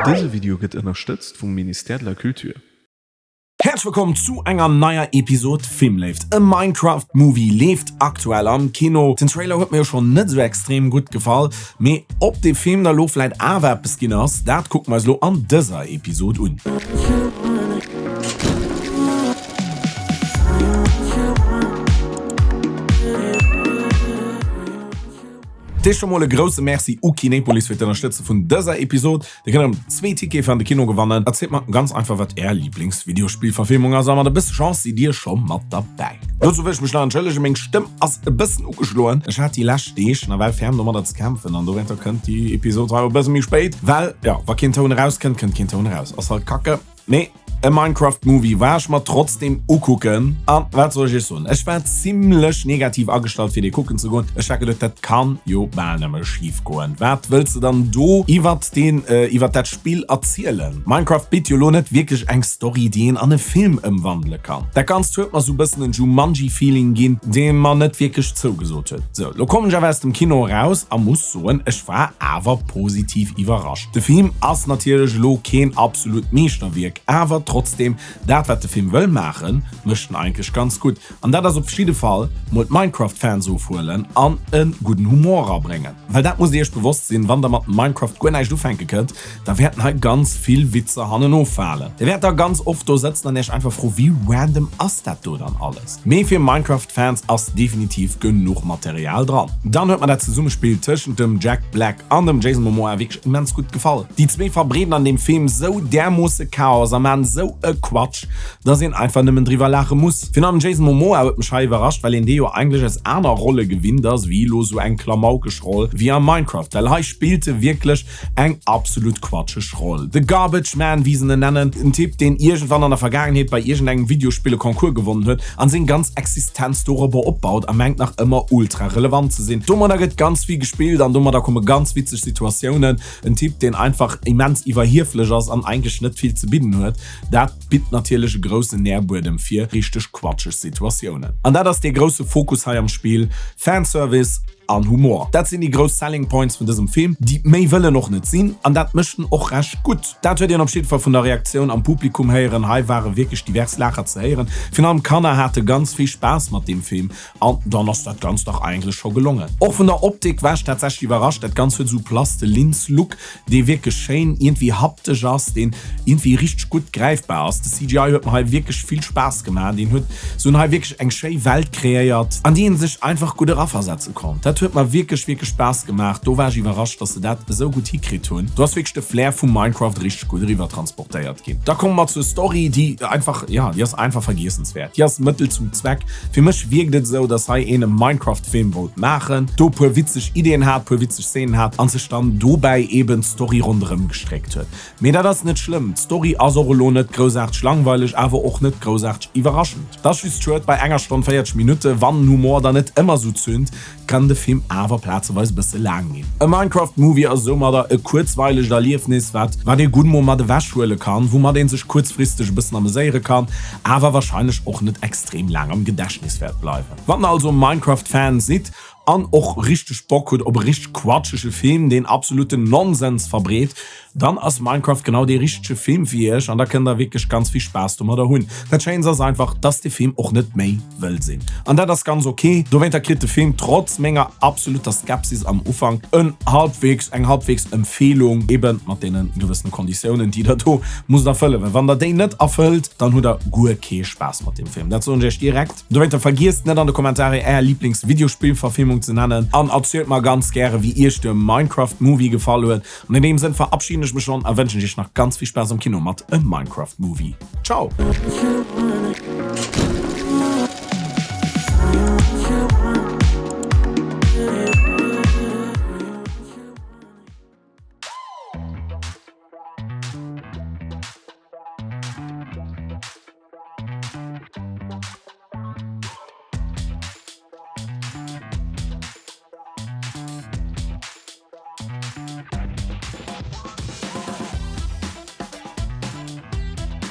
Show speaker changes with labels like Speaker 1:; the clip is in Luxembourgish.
Speaker 1: Dëse Video gëtt ënnerstëtzt vum Ministère de la Culture.
Speaker 2: Häerzlech wëllkomm zu enger neier Episod Filmléift. E Minecraft Movie leeft aktuell am Kino. Den Trailer huet mir jo schonn net esou extrem gutt gefall, mee ob dee Film da lo vläit awer eppes ginn ass, dat kucke mer eis lo an dëser Episod un. D'éischt emol e grousse Merci u Kinepolis fir d'Ënnerstëtze vun dëser Episod. Dir kënnt erëm zwee Tickete fir an de Kino gewannen. Erzielt mer ganz einfach wat är Liblingsvideospillverfilmung ass a mat e bësse Chance sidd dir scho mat derbäi. Dozou wëll ech mech nach entschëllegen, meng Stëmm ass e bëssen ugeschloen. Ech hat déi lescht Deeg nawell ferm domadder ze kämpfen an dowéinter kënnt déi Episod hei och e bësse méi spéit, well jo, wa keen Toun erauskënnt, kënnt keen Toun eraus. Ass halt kacke. Mee e Minecraft Movie war ech mer trotzdem ukucken. An wat soll ech iech soen, ech war zimlech negativ agestallt fir dee kucken ze goen. Ech hat geduet, dat kann jo bal nëmme schif goen. Wat wëlls de dann do iwwert deen, iwwert dat Spill erzielen? Minecraft bitt jo lo net wierklech eng Story déi een an e Film ëmwandele kann. Dat Ganzt huet mer sou bëssen en Jumanji Feeling ginn, dee mer net wierklech zougesot huet. Sou, lo kommen ech awer aus dem Kino eraus a muss soen, ech war awer positiv iwwerrascht. De Film ass natierlech elo keen absolut Meeschterwierk, awer trotzdem, dat wat de Film wëll maachen, mécht en eigentlech ganz gutt. An dat ass op jidde Fall mol d'Minecraft-Fans ofhuelen an e gudden Humor erabréngen. Well dat musst dir iech bewosst sinn, wann der mat Minecraft guer näischt ufänke kënnt, da wäerten hei ganz vill Witzer hanneno falen. Dir wäert da ganz oft do sëtzen an iech einfach froen, wéi random ass dat do dann alles? Mee fir Minecraft-Fans ass definitiv genuch Material dran. Dann huet mer dat Zesummespill tëschent dem Jack Black an dem Jason Momoa wierklech immens gutt gefall. Déi zwee verbreeden an deem Film sou därmoosse Chaos a maan sou e Quatsch, dass een einfach nëmmen driwwer laache muss. Virun allem Jason Momoa huet mech hei iwwerrascht, well een dee jo eigentlech aus aner Rolle gewinnt ass, wéi elo sou eng klamaukeg Roll wéi a Minecraft, well hei spillt e wierklech eng absolut quatscheg Roll. The Garbage Man, wéi se en nennen, en Typ, deen iergendwann an der Vergaangenheet bei iergendengem Videospill e Concours gewonnen huet an seng ganz Existenz dorobber opbaut a mengt nach ëmmer ultra relevant ze sinn. Domadder gëtt ganz vill gespillt an domadder komme ganz witzeg Situatiounen. En Typ, deen einfach immens iwwerhieflech ass an eigentlech net vill ze bidden huet. Dat bitt natierlech e groussen Nährbuedem fir richteg quatscheg Situatiounen. An dat ass dee grousse Fokus hei am Spill, Fanservice an Humor. Dat sinn déi grouss Selling Points vun dësem Film, déi méi wëllen och net sinn, an dat mécht en och recht gutt. Dat huet een op jidde Fall vun der Reaktioun am Publikum héieren. Hei ware wierklech divers Laacher ze héieren. Virun allem Kanner hate ganz vill Spaass mat deem Film an dann ass dat Ganzt dach eigentlech scho gelongen. Och vun der Optik war ech tatsächlech iwwerrascht. Dat Ganzt huet esou Plastelins-Look, dee wierklech schéin iergendwéi haptesch ass, deen iergendwéi richteg gutt gräifbar ass. De CGI huet mer hei wierklech vill Spaass gemaach, deen huet se hunn hei wierklech eng schéi Welt kreéiert, an déi een sech einfach gutt eraversetze konnt. Dat huet mer wierklech, wierklech Spaass gemaach. Do war ech iwwerrascht, dass se dat esou gutt hikritt hunn. Do ass wierklech de Flair vu Minecraft richteg gutt eriwwer transportéiert ginn. Da komme mer zur Story, déi einfach, jo, déi ass einfach vergiessenswäert. Déi ass Mëttel zum Zweck. Fir mech wierkt et esou, dass hei een e Minecraft-Film wollt maachen, do puer witzeg Ideeën hat, puer witzeg Szenen hat an sech dann dobäi eben d'Story ronderëm gestréckt huet. Mee dat ass net schlëmm, d'Story ass och elo net groussaarteg langweileg, awer och net groussaarteg iwwerraschend. T'ass just schued, bei enger Stonn 40 Minutte, wann den Humor dann net ëmmer sou zünd, kann de Film awer plazeweis e bësse laang ginn. E Minecraft Movie ass soumadder e kuerzweilegt Erliefnis, wat wat ee gutt mol mat ewech huele kann, woumat een sech kuerzfristeg e bëssen ameséiere kann, awer wahrscheinlech och net extrem laang am Gedächtnis wäert bleiwen. Wann der also Minecraft Fan sidd an och richteg Bock hutt op e richteg quatschege Film, deen absoluten Nonsens verbreet, dann ass Minecraft genau dee richtege Film fir iech an da kënnt der wierklech ganz vill Spaass domadder hunn. Dat Schéinst ass einfach, dass de Film och net méi wëll sinn an dat ass ganz ok. Dowéinter kritt de Film trotz menger absoluter Skepsis am Ufank en halbwegs, eng halbwegs Empfehlung, eben mat deene gewëssene Konditiounen, déi der do musst erfëllen, well wann der déi net erfëllt, dann hutt der guer kee Spaass mat dem Film, dat soen ech iech direkt. Dowéinter vergiesst net an de Kommentare är Lieblingsvideospillverfilmung ze nennen an erzielt mer ganz gäre wéi iech de Minecraft Movie gefall huet. An in deem Sënn verabschieden ech mech schonn a wënschen iech nach ganz vill Spaass am Kino mat A Minecraft Movie. Ciao!